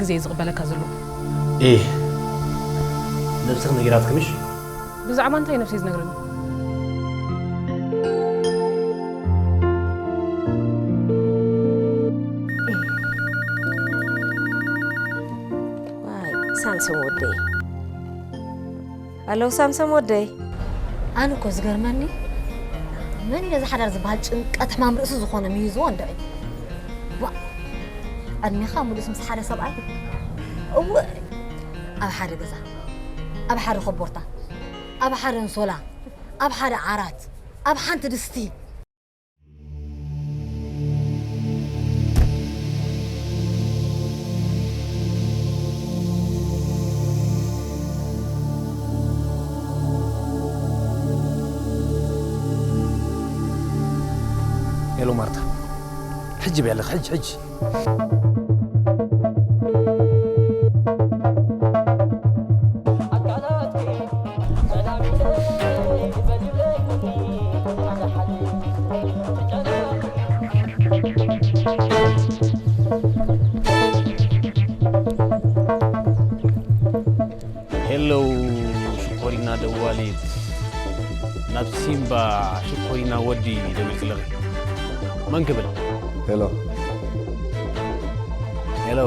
ግዜ እዩ ዝቕበለካ ዘሎ። እህ ነብስኽ ነጊራትክምሽ? ብዛዕባ እንታይ ነብሰይ ዝነግረኒ? ዋይ ሳምሶም ወደይ፣ ኣለው ሳምሶም ወደይ። ኣነ እኮ ዝገርመኒ መን እዩ ነዚ ሓዳር ዝበሃል ጭንቀት ሕማም ርእሲ ዝኾነ ምሂዝዎ እንድዒ። ዋ፣ ዕድሜኻ ሙሉእስ ምስ ሓደ ሰብኣይ እውእ፣ ኣብ ሓደ ገዛ፣ ኣብ ሓደ ኮቦርታ፣ ኣብ ሓደ ኣንሶላ፣ ኣብ ሓደ ዓራት፣ ኣብ ሓንቲ ድስቲ። ሄሎ ማርታ፣ ሕጂ በይ ኣለኺ፣ ሕጂ፣ ሕጂ። ሄሎ ሽኮሪና ደዋሊት፣ ናብ ሲምባ ሽኮሪና ወዲ ደዊልክለኺ። መን ክብል? ሄሎ ሄሎ